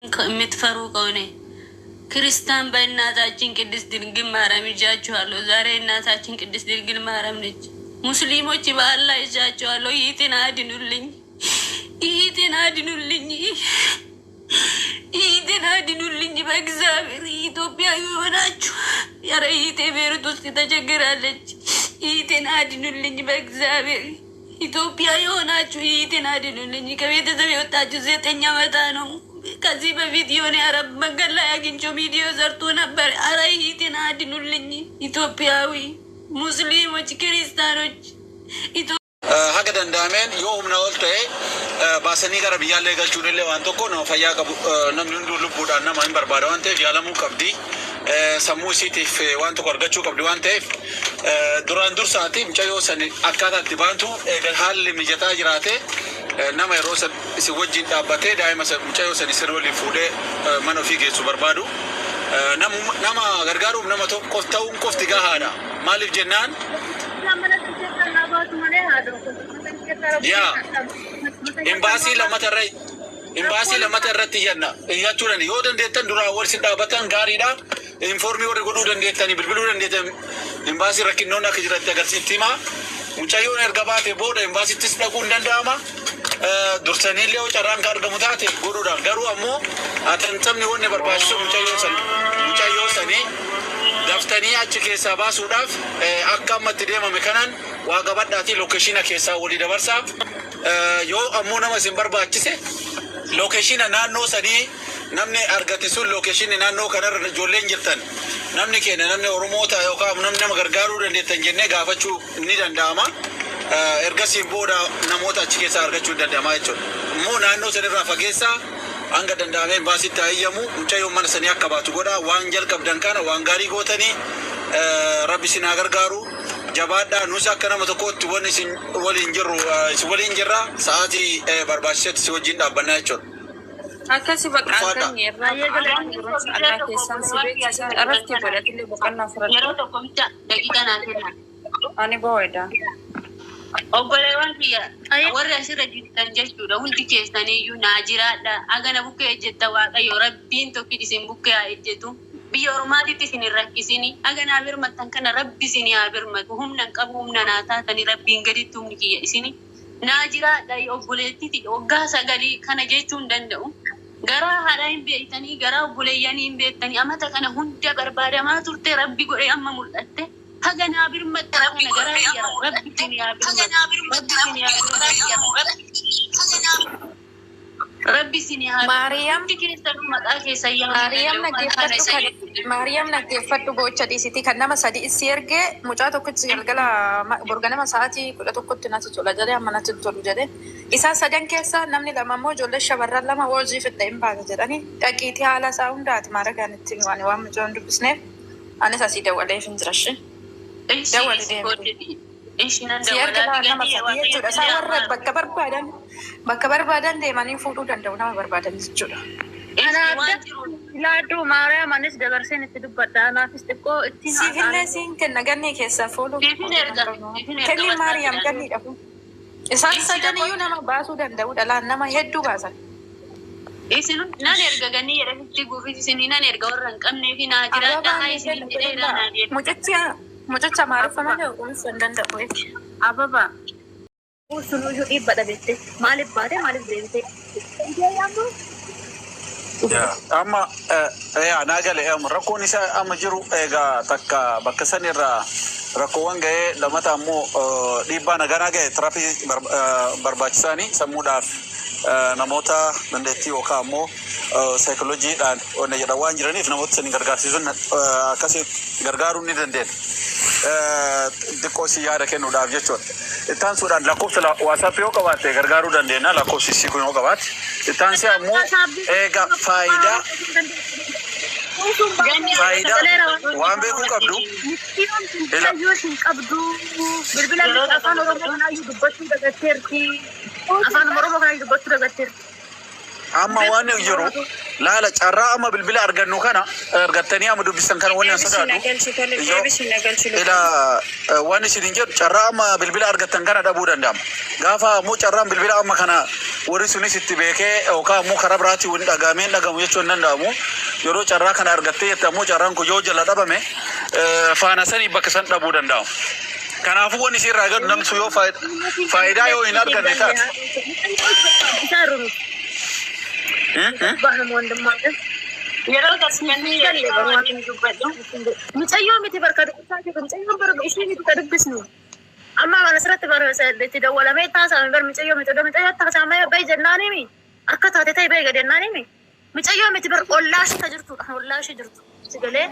የምትፈሩ ከሆነ ክርስቲያን በእናታችን ቅድስት ድንግል ማርያም ይዣችኋለሁ። ዛሬ እናታችን ቅድስት ድንግል ማርያም ነች። ሙስሊሞች በአላህ ይዣችኋለሁ። እህቴን አድኑልኝ፣ እህቴን አድኑልኝ፣ እህቴን አድኑልኝ። በእግዚአብሔር ኢትዮጵያ የሆናችሁ ኧረ እህቴ ቤሩት ውስጥ ተቸግራለች። እህቴን አድኑልኝ በእግዚአብሔር። ኢትዮጵያ የሆናችሁ እህቴን አድኑልኝ። ከቤተሰብ የወጣችሁ 9 ዓመቷ ነው። ከዚህ በፊት የሆነ አረብ መንገድ ላይ አግኝቼው ቪዲዮ ሰርቶ ነበር። አረ እህቴን አድኑልኝ። ኢትዮጵያዊ ሙስሊሞች፣ ክርስቲያኖች። Haga danda'ameen yoo humna ol ta'e baasanii gara biyyaallee galchuun illee waan tokko nama fayyaa qabu, namni hunduu lubbuudhaan nama hin barbaada waan ta'eef yaalamuu qabdi. Sammuu isiitiif waan tokko argachuu qabdi waan ta'eef duraan dursaati mucayyoo sani akkaataa itti baantu eega haalli mijataa jiraate nama yeroo san isin wajjin dhaabbatee daa'ima mucayyoo sani sirrii waliin fuudhee mana ofii geessu barbaadu. Nama gargaaruuf nama tokko ta'uun qofti gahaadha. Maaliif jennaan, yaa imbaasii lamata irratti iyyanna iyyachuudhaan yoo dandeettan duraa wal isin dhaabbatan gaariidha. Inform warri godhuu dandeettanii bilbiluu dandeettan imbaasii rakkinnoon akka jiratti agarsiisti himaa. Mucayyoon erga baate booda imbaasiittis dhaquu hin danda'ama. Dursanii illee yoo carraan kan argamu taate godhuudhaan garuu ammoo atantamni wanni barbaachisu mucayyoo sanii daftanii achi keessaa baasuudhaaf akka amma itti deemame kanaan waa qabadhaatii location keessaa walii dabarsaa. Yoo ammoo nama isin barbaachise location naannoo sanii namni argate sun location naannoo kanarra ijoolleen jirtan namni keenya namni Oromoo ta'a yookaan namni nama gargaaruu dandeettan jennee gaafachuu ni danda'ama. Ergasiin booda namoota achi keessaa argachuu ni danda'ama jechuudha. Immoo naannoo sanirraa fageessaa hanga danda'amee imbaasitti hayyamu mucayyoon mana sanii akka baatu godha. Waan jalqabdan kana waan gaarii gootanii rabbi isin haa gargaaru. Jabaadhaa, nus akka nama tokkootti wanni isin waliin jirru isin waliin jirra, sa'aatii barbaachisetti si wajjin dhaabbannaa jechuudha. Akkasi bakka Ulfaadha. halkan irraa Allah keessan si beeksisa irratti godhatillee boqonnaa fudhadhu. Yeroo tokko bicha daqiiqaa naa kenna. Ani boo'edha. Obboleewwan kiyya warri asirra jirtan jechuudha, hundi keessaniiyyuu naa jiraadha. Agana bukkee ejjetta Waaqayyo rabbiin tokkit isin bukkee haa ejjetu. Biyya ormaatitti isin hin rakkisini. Aganaa birmattan kana rabbi isin haa birmatu. Humna hin qabu, humna naa taatanii rabbiin gaditti humni kiyya isini. Naa jiraadha, obboleettiti waggaa 9 kana jechuu hin danda'u. Garaa haadhaa hin beektanii, garaa obboleeyyanii hin beektanii, amata kana hunda barbaadamaa turte, rabbi godhee amma mul'atte. Haga naa birmattan kana garaa kiyya rabbi isin haa birmatu. Rabbi isin haa birmatu. Rabbi isin haa birmatu. Maariyaam. Hundi keessanuu maqaa keessan yaamuu hin Maariyaam danda'u. Maqaa naggeeffadhu isa kan jechuudha. Maariyaam naggeeffadhu, boocha dhiisiti, kan nama sadi issi ergee mucaa tokkichi galgala borganama sa'aatii 11tti natti tola jedhee amma natti hin tolu jedhee isaan sadan keessa namni lama immoo ijoollee shamarran lama hojii fidda hin baate jedhanii dhaqiitii haala isaa hundaati maaragaan itti waan waan mucaa hin dubbisneef anis asii dawwaleef hin jira ishee Ishi dawwali ishi deemte. hojjeti. Ishi nan Si erga dawwalaati nama ganni sadii Waaqayyo jechuudha. Isaan illee warra haa bakka barbaadan deemanii fuudhuu danda'u nama barbaadan jechuudha. Ishi Anaaf waan jiru laaddu Maariyaam anis dabarseen itti dubbadha. Anaafis xiqqoo ittiin Siifillee haasa'an. siin kenna ganni keessaa fuudhuu. Siifin erga. Siifin erga Kenni Maariyaam WhatsAppiidhaan. ganniidha. Isaan Ishi sadaniyyuu nama baasuu danda'u, dhalaan nama hedduu baasan. Isin nan erga ganni jedhanitti guufis isin nan erga warra hin qabnee fi naa jiraadha Ababaan haa ni isin kennu jedheera danda'a. naa deema. Mucicha Amaariffa malee Oromoo hin danda'u. Ababa. Sunuyyuu dhiibba dhabette. Maaliif baate, maaliif deemte? Amma yaa naa gale, rakkoon isaa amma jiru egaa takka bakka san irraa rakkoowwan ga'ee, lamata ammoo dhiibbaa naganaa ga'e therapy barbaachisaanii sammuudhaaf namoota dandeettii yookaan ammoo saayikolojiidhaan wanna jedhan waan jiraniif namoota sanii gargaarsiisuun akkasii gargaaruu ni dandeenya. Xiqqoo si yaada kennuudhaaf jechuudha. Ittaansuudhaan lakkoofsa WhatsApp yoo qabaatte gargaaruu dandeenya, lakkoofsi isii kun yoo qabaatte. Ittaansee ammoo eega faayidaa faayidaa waan beekuu qabdu ila Bilbila hin qabdu. Bilbila afaan Oromoo kanaayyuu dubbachuu dagatteerti. Afaan Oromoo kanaayyuu dubbachuu dagatteerti. Amma waan jiru laala carraa amma bilbila argannu kana argattanii amma dubbistan kana wanni an Deebisi sodaadhu. na galchi tole Yoo deebisi na galchi ila lubbuu. waan isin hin jedhu carraa amma bilbila argattan kana dhabuu danda'ama. Gaafa ammoo carraan bilbila amma kana warri sunis itti beekee yookaan ammoo karaa biraatti wani dhagaamee hin dhagamu jechuun hin danda'amu. Yeroo carraa kana argattee jette ammoo carraan kun yoo jala dhabame faana sanii bakka san dhabuu danda'amu. Kanaafuu wanni isin irraa eegadu namni sun yoo faayidaa yoo hin arganne taate. Yeroo tasmanni waliin dubbadhu. Mucayyoo miti barka dubbisaa jiru. Mucayyoon bara ishee miti ka dubbisnu. Amma mana asirratti bara itti dawwalamee taasifame bar mucayyoo miti. Odoo mucayyoo taasifamee bahi jennaanimi. Akka taate ta'e bahi jennaanimi. Mucayyoo miti bar ollaa ishee jirtudha. Ollaa ishee jirtu. Sigalee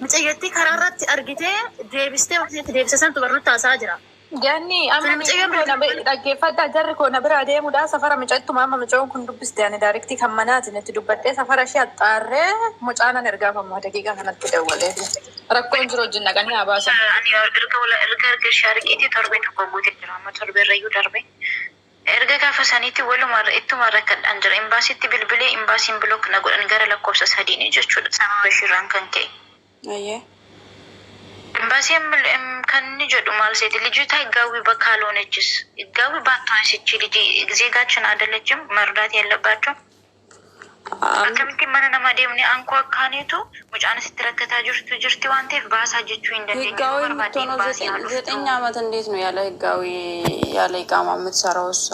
mucayyootti karaa irratti argitee deebistee wanti deebise santu bar nutti haasa'aa jira. Janni amma Sana mucayyoo koo na dhaggeeffadhaa jarri koo na biraa deemuudha safara mucattuma amma mucaan kun dubbiste ani daarektii kan manaatiin itti dubbadhee safara ishee axxaarree mucaanan ergaafamu daqiiqaa kanatti dawwalee rakkoon jiru wajjin dhaqanii haa baasan. Ani erga wala erga erga ishee argite torbee tokko guutee jira. Amma torbee irrayyuu darbe. Erga gaafa saniitti waluma ittuma rakkadhaan jira. Imbaasitti bilbilee imbaasiin block na godhan gara lakkoofsa sadiini jechuudha. Sababa ishiirraan kan ka'e. Ayyee. ኤምባሲም kan inni jedhu maal seeti ልጅቷ ህጋዊ ካልሆነችስ ህጋዊ ባትሆንስ ይቺ ልጅ ዜጋችን አይደለችም? መርዳት ያለባቸው akkamitti mana nama deemne ankoo akkaaniitu mucaan asitti rakkataa jirtu jirti waan ta'eef baasaa jechuu hin dandeenyu. ህጋዊ Yoo barbaade የምትሆነው ኤምባሲ haa dhuftu. ዘጠኝ ዓመት እንዴት ነው ያለ ህጋዊ ያለ ኢቃማ የምትሰራው እሷ?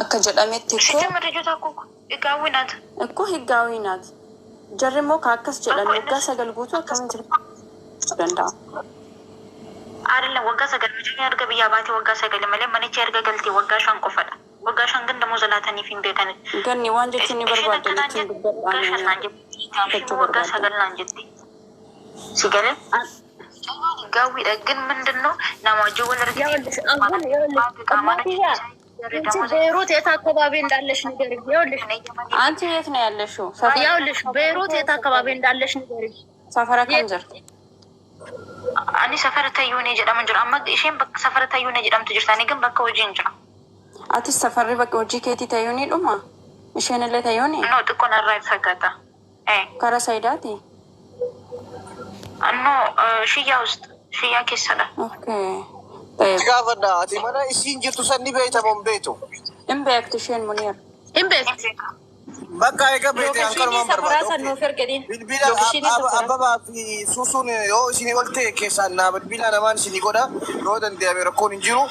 akka jedhametti እኮ ሲጀምር ልጅቷ እኮ ህጋዊ ናት እኮ ህጋዊ ናት። Jarri immoo ka akkas jedhan እኮ waggaa እነሱ 9 guutuu akkamiin jiraachuu danda'a? አይደለም waggaa 9 mucaan erga biyyaa baatee waggaa 9 malee manicha erga galtee waggaa 5 qofadha. Waggaa 5 ግን ደሞዝ laataniif hin beekan. Ganni waan jechuun ni Isheen barbaaddan akkanaan ittiin jetti waggaa dubbadhaan 5 naan jetti. Isheen gaafachuu waggaa barbaaddan. 9 naan jetti. ሲገለ ህጋዊdha ግን ምንድን ነው nama wajjin wal argite ይኸውልሽ አሁን ይኸውልሽ እናትዬ አንቺ ቤይሩት የት አካባቢ እንዳለሽ ንገሪኝ። ይኸውልሽ አንቺ የት ነው ያለሽው? ሰፈራ ይኸውልሽ ቤይሩት የት አካባቢ እንዳለሽ ንገሪኝ። safara kam jirti? Ani safara Tayyuunee jedhamu jira. Amma isheen bakka safara Tayyuunee jedhamtu jirti. Ani ግን bakka hojii hin jira. Atis safarri bakka hojii keetii Tayyuunii dhuma? Isheen illee Tayyuunii? No xiqqoo narraa fagaata. Karaa Sayidaati? No shiyyaa ውስጥ shiyyaa keessadha. Okay. Tayyib. Gaafadha ati mana isiin jirtu san ni beekta moo hin beektu? Hin beektu isheen Muniir. Hin beekti. Bakka eega beekte an Lookeshinii kanumaan safaraa barbaada. san nuuf ergedhiin. Bilbila Lookeshinii safaraa. Abbabaa fi Suusuun yoo isinii ol ta'e keessaan naa bilbila namaan isinii godha yoo danda'ame rakkoon hin jiru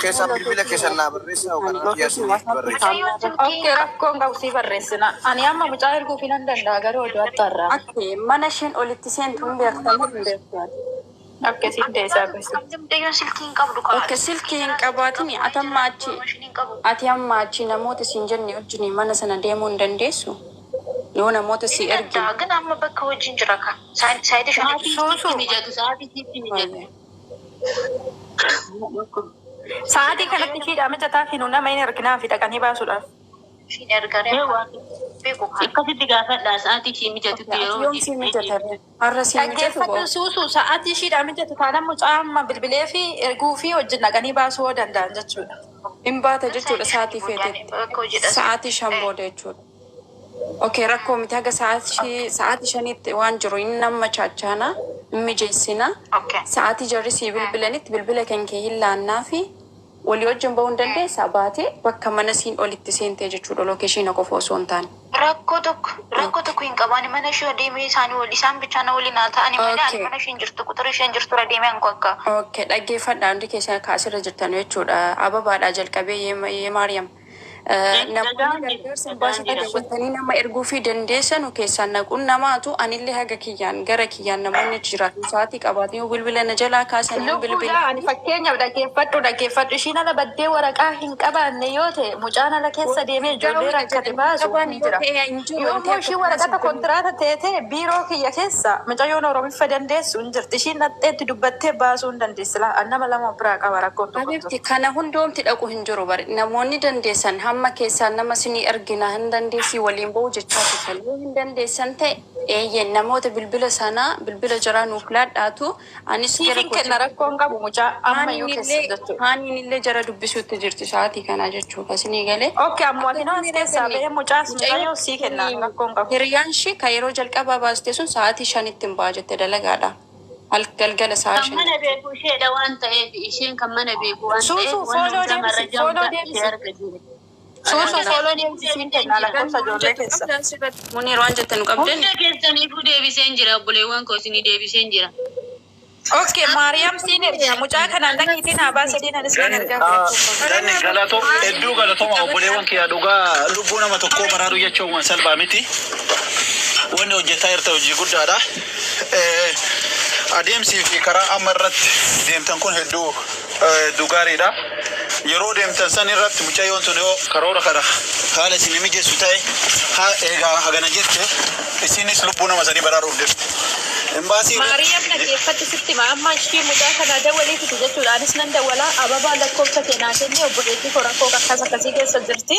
keessaan bilbila keessaan naa barreessaa yookaan biyya Location isinii WhatsApp barreessa. Mucayyoon silkii Okay rakkoon qabu sii barreessina. Ani amma mucaa erguuf hin danda'a garuu oduu attaarraa. Okay, mana isheen olitti seentu hin beekta moo hin beektu ati? Okay siin deessaa gosa. Mucayyoon silkii hin qabdu kaa. Okay, silkii hin qabaatin ati amma achi ati amma achi namoota siin jenne wajjin mana sana deemuu hin dandeessu? Yoo namoota si Hin ergin. danda'a ግን amma bakka hojii hin jira kaa. Saayitii shanitti Sa'aatii sitti mijatu sa'aatii sitti mijatu. Sa'aatii kanatti ishiidhaa mijataa fi nama hin erginaa fi dhaqanii baasuudhaaf. Ishiin ergaree beeku kaa. Akkasitti gaafadhaa sa'aatii ishii mijatutti Okay, ati yeroo yoom sii mijata? Har'a sii mijatu Dhaggeeffadhu boo? Suusu sa'aatii ishiidhaa mijatu taanaan mucaa amma bilbilee fi erguu fi wajjin dhaqanii baasuu yoo danda'an jechuudha. Hin baata ግን jechuudha saayitii sa'aatii shanii booda feetetti. bakka hojiidha. Sa'aatii 5 booda jechuudha. Okay, rakkoo miti haga sa'aatii 5tti waan jiru hin nama chaachaana hin mijeessina. Okay. Sa'aatii jarri sii bilbilanitti bilbila kan kee hin laannaa fi walii wajjin bahuu hin dandeessaa baatee bakka mana siin olitti seentee jechuudha location qofa osoo hin taane. Rakkoo tokko hin qabu. Ani mana ishee deemee isaanii wal isaan bicha na waliin haa ta'ani malee ani Okay. mana isheen jirtu quxura isheen jirtu irra deemee anku akka. Okay, dhaggeeffadhaa hundi keessan kaasirra jirtan jechuudha. Ababaadhaa jalqabee yee Maariyaam. Namoonni Nagaan jira. gargaarsa Nagaan imbaasii jira. daawwatanii nama erguu fi dandeessanu keessaan naquun namaatu anillee haga kiyyaan gara kiyyaan namoonni jiraatu sa'aatii qabaatan yoo bilbila na jalaa kaasanii Lubbuudha bilbila. ani fakkeenyaaf dhaggeeffadhu dhaggeeffadhu ishiin ala baddee waraqaa hin qabaanne yoo ta'e mucaan ala keessa deemee ijoollee Gaawwiidha rakkate jedhanii baasu qabaan ni yoo jira. ta'e hin jiru Yoo wanti immoo akka ishiin kanaa waraqata sitti kontiraata ta'e biiroo kiyya keessa mucayyoon Oromiffa dandeessu hin jirti. Ishiin dhaxxeetti dubbattee baasuu hin dandeessi. Laa nama lama biraa qaba rakkoon tokko Habibti kana hundoomti dhaqu hin jiru bari namoonni dandeessan Amma keessaan nama isinii ergina hin dandeessii waliin ba'uu jechaa turtan. Yoo hin dandeessan ta'e eeyyeen namoota bilbila sanaa bilbila jaraa nuuf laadhaatu anis Siif gara hin kenna rakkoo hin qabu mucaa ammayyuu keessa jechuudha. Haaniin illee jara dubbisuutti jirti sa'aatii kanaa jechuudha isinii galee. Okay, ammoo ati as keessaa ba'ee mucaas mucayyoo sii kenna rakkoo hin qabu. Hiriyaan ishee kan yeroo jalqabaa baaste sun sa'aatii 5tti hin ba'a jette dalagaadha. Galgala sa'a Kan 5. mana beeku isheedha waan ta'eef isheen kan mana beeku waan ta'eef Suusuu waan follow hunda deebisi, marrajaa follow hunda deebisi. ishee harka jira. Suusuu follow deebisi siin kenna lakkoofsa ijoollee keessa. Muniir waan jette nu qabdan. Hunda keessaniifuu deebiseen jira obboleewwan koo isinii deebiseen jira. Okay, Maariyaam siin erga mucaa kanaan dhaqiitiin haa baasanii anis nan ergaa fudhachuu. Ganni galatoo hedduu galatooma obboleewwan kiyya dhugaa lubbuu nama tokkoo baraaruu jechuun waan salphaa miti. Wanni hojjetaa jirta hojii guddaadha. Adeemsii fi karaa amma irratti deemtan kun hedduu hedduu gaariidha. Yeroo deemtan san irratti mucayyoon sun yoo karoora kana haala isin mijeessu ta'e haa eegaa hagana jette isinis lubbuu nama sanii baraaruuf deemte. Imbaasii Maariyaam dhaggeeffatti sitti hima amma ishii mucaa kana dawwalii fiti jechuudha. Anis nan dawwalaa ababaa lakkoofsa kee naa kennee obboleettii koo rakkoo akkas akkasii keessa jirti.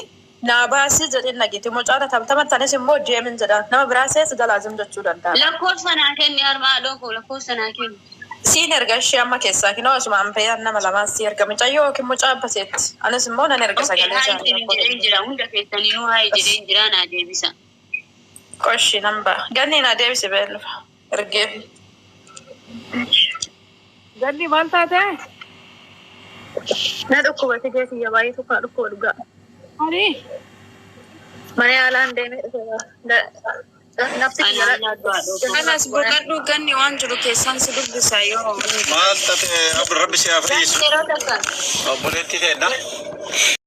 Naa baasii jedheen dhageetti mucaan tamtamatti anis immoo deemin jedha. Nama biraa seessa jalaazim jechuu danda'a. Lakkoofsa naa kenni harmaa dhoo lakkoofsa naa kenni. Siin erga ishee amma keessaa kinoo asumaan fayyaan nama lamaan si erga mucayyoo yookiin mucaa abbaseetti. Anis immoo nan erga Okay, sagalee haa isaanii isin jedheen jira hunda keessaniinuu haa jedheen jira naa deebisa. Qoshi nan ba'a. Ganni naa deebisi beellufa. Ergee. Ganni maal taate? Na dhukkubate jeeti baay'ee tokko dhukkuba dhugaa. Maali? Mana yaalaan deemee dhufe. Nafti Anaan nyaaddu haadhoo. Kanas boqadhu ganni waan jiru keessaan si dubbisa yoo. Maal taate rabbi si haa fayyisu. Yeroo takka Obboleettii teenna.